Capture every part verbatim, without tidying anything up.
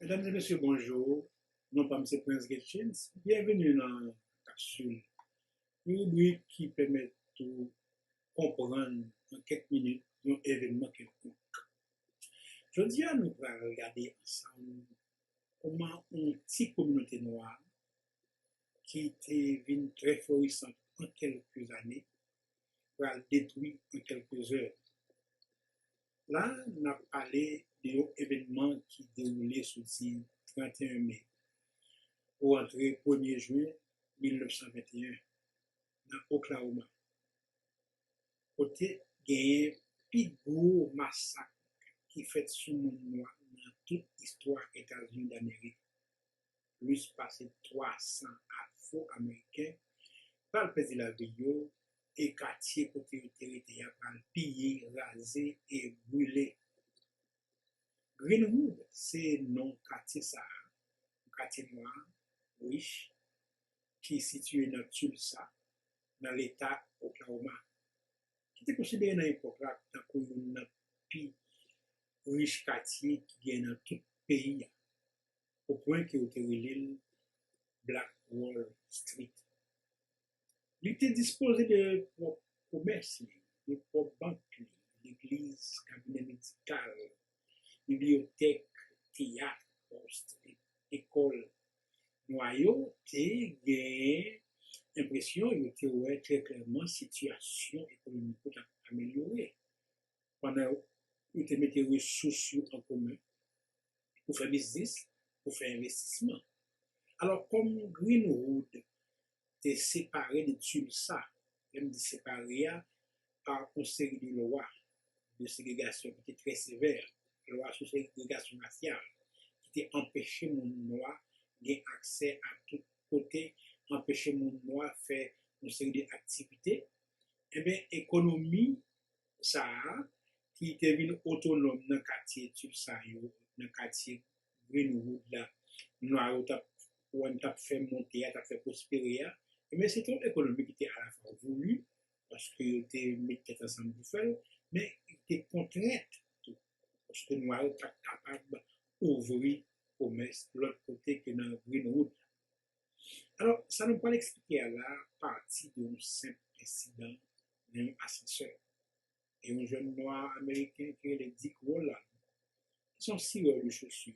Medam e mesye, bonjou. Non pa m se Prince Getchins. Byenveni nan Kapsil, yon ribrik ki pèmèt ou konprann an kèk minit yon evènman kèlkonk. Jodi a, nou pral gade ansanm kòman yon ti kominote nwa ki te vin trè florisant an kèlke zane pral detwi an kèlke zè. La, n ap pale de yon evènman ki dewoule soti trannteyen me pou antre premye jen mil nèf san venteyen nan Oklahoma, kote genyen pi gwo masak ki fèt sou moun nwa nan tout istwa Etazini Damerik. Plis pase twa san Afwo-Ameriken pral pèdi lavi yo e katye kote yo te rete a pral piye, raze e brile. Greenwood se non katye sa a, yon katye nwa, rich, ki sitiye nan Tulsa, nan leta Oklahoma, ki te konsidere nan epòk la tankou youn nan pi rich katye ki gen nan tout peyi a, o pwen ke yo te rele l Black Wall Street. Li te dispoze de pwòp komès li, de pwòp bank li, legliz, kabinè medikal, bibliyotèk, teyat, post, e- ekòl. Nwa yo te gen enpresyon yo te wè trè klèman sitiyasyon ekonomik yo t ap amelyore. Pandan yo te mete resous yo an komen pou fè biznis, pou fè envestisman. Alò, kòm Greenwood te separe de Tulsa, lè m di separe a, pa yon seri de lwa de segregasyon ki te trè sevè, lwa sou segregasyon rasyal, ki te anpeche moun nwa gen aksè a tout kote, anpeche moun nwa fè yon seri de aktivite, ebyen, ekonomi sa a, ki te vin otonòm nan katye Tulsa yo, nan katye Greenwood la, nwa yo t ap, ou wè, t ap fè monte a, t ap fè pwospere a, ebyen, se te yon ekonomi ki te alafwa voulu, paske yo te met tèt ansanm pou fè l, men te kontrent tou, paske nwa yo pa t kapab ouvri komès lòt kote ke nan Greenwood la. Alò, sa nou pral eksplike a la pati de yon senp ensidan nan yon asansè. E yon jèn nwa ameriken ki rele Dick Rowland, ki se yon sirè de chosi,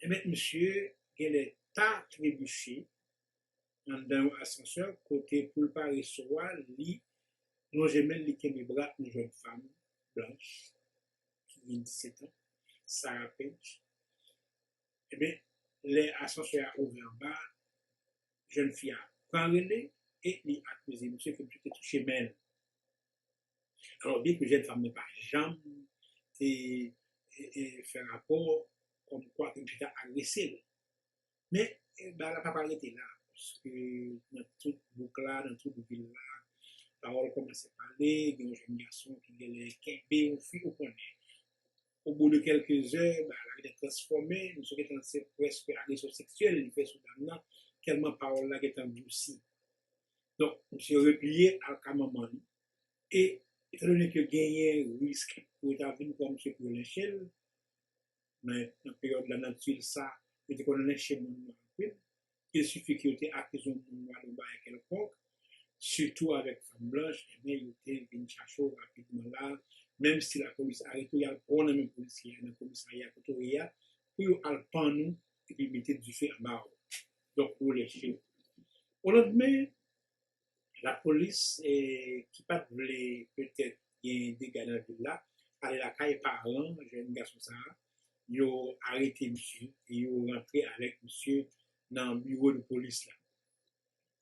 ebyen, misye genlè ta trebiche anndan yon asansè kote pou l pare so a, li lonje men l, li kenbe bra yon jèn fanm blanch ki gen disèt an, Sarah Page. Ebyen, lè asansè a ouvè anba, jèn fi a pran rele e li akize misye ke misye te touche men l. Alò, byen ke jèn fanm nan pa janm te e, e, fè rapò kòmkwa ke misye ta agrese l. Men, e, bagay la pa pral rete la, paske nan tout bouk la, nan tout vil la, pawòl kòmanse pale, gen yon jèn gason ki genlè kenbe yon fi, ou konnen. Au bout de quelques heures, bagay la gentan transfòme, misye gentan se prèske agresyon seksyèl li fè sou dam nan, tèlman pawòl la gentan dousi. Donk, misye repliye al kay manman li. E, etandone ke genyen risk pou yo ta vin pran misye pou yo lenche l, nan, nan peryòd la, nan Tulsa, yo te konn lenche moun nwa anpil. Il suffit ke yo te akize yon moun nwa de yon bagay kèlkonk, sitou avèk fanm blanch, ebyen, yo te vin chache w rapidman la, menm si lapolis arete w, y al pran w nan men polisye a, nan komisarya kote w ye a, pou yo al pann ou, epi mete dife anba w. Donk, pou yo lenche w. O landmen, lapolis, eh, ki pa t vle petèt gen dega nan vil la, ale lakay paran jèn gason sa a, yo arete misye e yo rantre avèk misye nan biwo de polis la.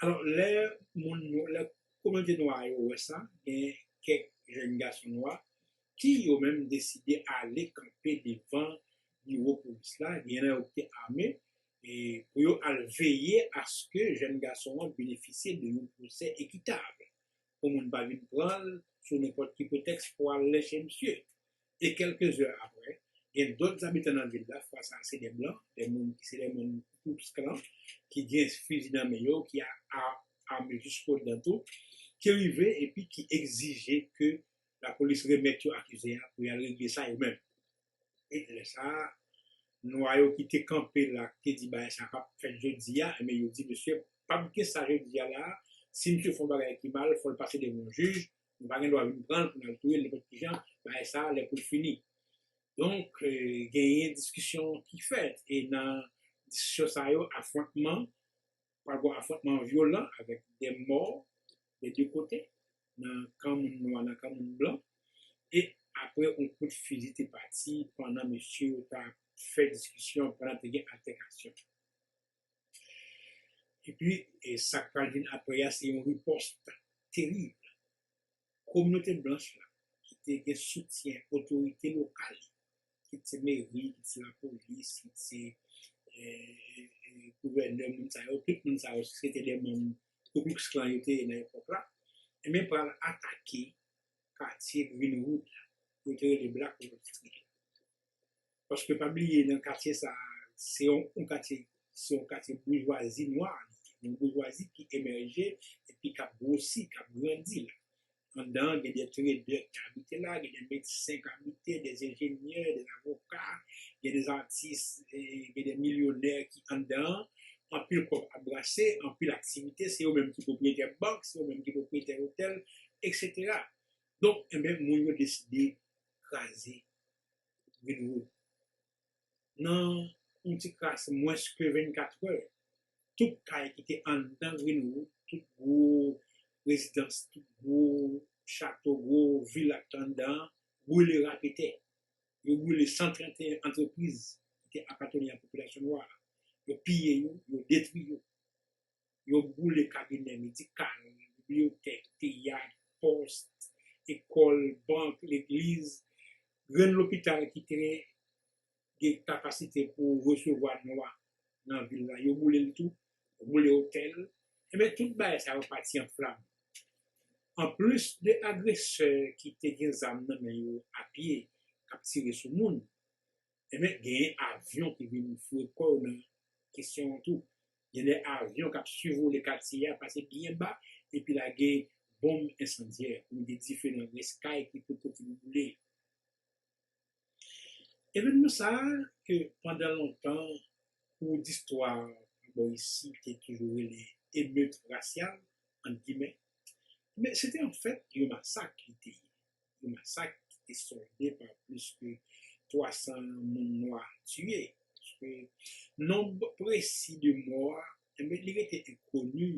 Alò, lè moun, lè kominote nwa yo wè sa, gen kèk jèn gason nwa ki yo menm deside ale kanpe devan biwo polis la, gen nan yo ki te ame, e pou yo al veye aske jèn gason an benefisye de yon pwosè ekitab, pou moun pa vin pran l sou nenpòt ki pretèks pou al lenche misye. E kèlke zè apre, gen dòt zabitan nan vil la, fwa sa a se de blan, de moun ki se de moun Ku Klux Klan, ki gen fizi nan men yo, ki a, a, ame jiskodan tou, ki rive epi ki egzije ke lapolis remèt yo akize a pou y al regle sa yo menm. E lè sa a, nwa yo ki te kanpe la, ki te di bagay sa p ap fèt jodi a, enben yo di, mesye, p ap gen sa jodi a la, si misye fè yon bagay ki mal, fò l pase devan yon jij, nou pa gen dwa vin pran l pou n al touye l nenpòt ki jan, bagay sa lè pou l fini. Donk, genyen diskisyon ki fèt, e nan diskisyon sa yo, afwontman, pral gen afwontman vyolan avèk de mò de de kote, nan kan moun nwa, nan kan moun blan. E apre, yon kout fizi te pati pandan mesye yo t ap fè diskisyon, pandan te gen altèkasyon. Epi, e sa k pral vin apre a, se yon ripòs terib. Kominote blanch la, ki te gen soutyen otorite lokal, kit se meri, kit se lapolis, kit se gouvènè, moun sa yo, tout moun sa yo, se te de manm Ku Klux Klan yo te ye nan epòk la, enben pral atake katye Greenwood la, yo te rele Black Wall Street. Paske pa bliye, nan katye sa, se yon, yon katye, se yon katye boujwazi nwa, yon boujwazi ki emèje epi k ap gwosi, k ap grandi la. Anndan an, gen de tredè ki abite la, gen de medsen ki abite, de enjenyè, de avoka, gen de atis, gen de milyonè ki anndan an. Anpil kòb ap brase, anpil aktivite, se yo menm ki pwopriyetè bank, se yo menm ki pwopriyetè otèl, etsetera. Donk, enben, moun yo deside kraze Greenwood. Nan yon ti kras mwens ke vennkat è, tout kay ki te anndan Greenwood, tout gwo rezidans, tout gwo chato, gwo vila ki te anndan an, brile rapetè. Yo brile san trannteyen antrepriz ki te apateni a popilasyon nwa a. Yo piye yo, yo detwi yo. Yo boule kabinè medikal, bibliyotèk, teyat, pòs, ekòl, bank, legliz, grenn lopital ki te gen kapasite pou resevwa nwa nan vil la. Yo boule l tou, yo boule otèl. Enben, tout bagay sa yo pati an flam. Anplis de agresè ki te gen zam nan men yo a pye, k ap tire sou moun, enben, genyen avyon ki vin foure kò yo nan kesyon an tou. Gen de avyon k ap sivole katye a, pase byen ba, epi lage bonm ensandyè, pou mete dife nan rès kay ki poko fin boule. Evènman sa a, ke pandan lontan, kou distwa bò isi te toujou rele emet rasyal, ant gimè, men se te anfèt yon masak li te ye. Yon masak ki te sòlde pa plis ke twa san moun nwa tiye. Paske nonb presi de mò a, enben, li rete enkoni.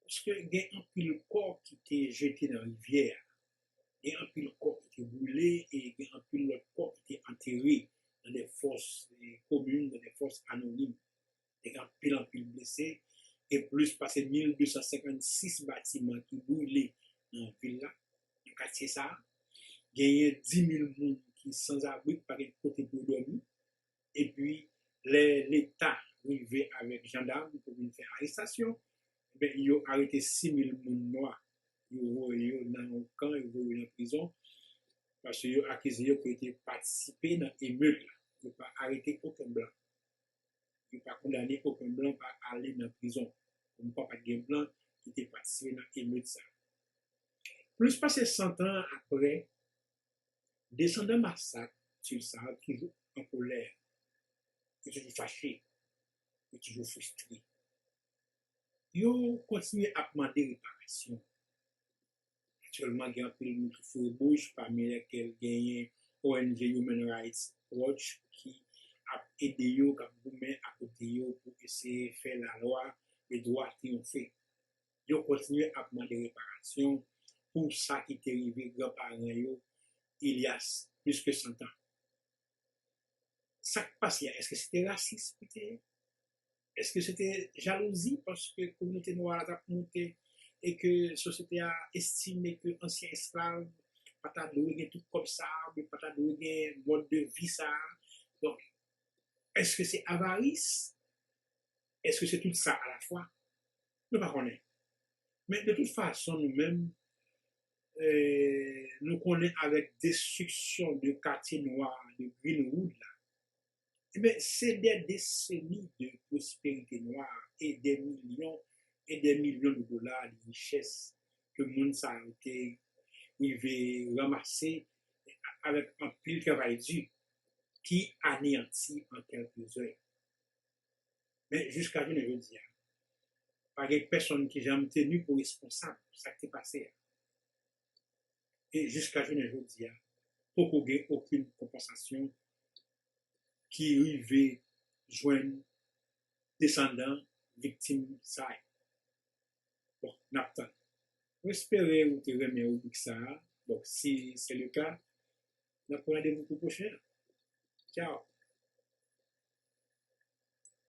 Paske gen anpil kò ki te jete nan rivyè a. Gen anpil kò ki te brile e gen anpil lòt kò ki te antere nan de fòs komin, nan de fòs anonim. Te gen anpil, anpil blese. Gen plis pase mil de san senkannsis batiman ki brile nan vil la, nan katye sa a. Genyen dis mil moun ki sanzabri, ki pa gen kote pou yo dòmi. Epi, lè Leta rive avèk jandam pou vin fè arestasyon, enben, yo arete sis mil moun nwa. Yo voye yo nan yon kan, yo voye yo nan prizon, paske yo akize yo ke yo te patisipe nan emet la. Yo pa arete okenn blan. Yo pa kondane okenn blan, pa ale nan prizon. Kòmkwa pa t gen blan ki te patisipe nan emet sa. Plis pase san tan apre, desandan masak Tulsa yo toujou an kolè, yo toujou fache, yo toujou fristre. Yo kontinye ap mande reparasyon. Aktyèlman, gen anpil moun ki foure bouch, pami lèkèl genyen O N G Human Rights Watch ki ap ede yo, k ap goumen akote yo pou eseye fè lalwa e dwa triyonfe. Yo kontinye ap mande reparasyon pou sa ki te rive granparan yo, ilyas plis ke san tan. Sa k pase a, èske se te rasis ki te ye? Èske se te jalouzi paske kominote nwa a t ap moute e ke sosyete a estime ke ansyen esklav pa ta dwe gen tout kòb sa a, oubyen pa ta dwe gen mòd de vi sa a? Donk, èske se avaris? Èske se tout sa alafwa? Nou pa konnen. Men de tout fason, nou menm, eh, nou konnen avèk destriksyon de katye nwa de Greenwood la, enben, se dè deseni de pwosperite nwa e dè milyon e dè milyon de dola de richès ke moun sa yo te rive ranmase avèk anpil travay di. ki aneyanti an kèlkesòt. Men jiska jounen jodi a, pa gen pèsonn ki janm teni pou responsab pou sa k te pase a. E jiska jounen jodi a, poko gen okenn konpansasyon ki rive jwenn desandan viktim sa yo. Bon, n ap tann. Mwen espere ou te renmen ribrik sa a. Donk, si se le ka, n ap pran randevou pou pwochen an. Tchao!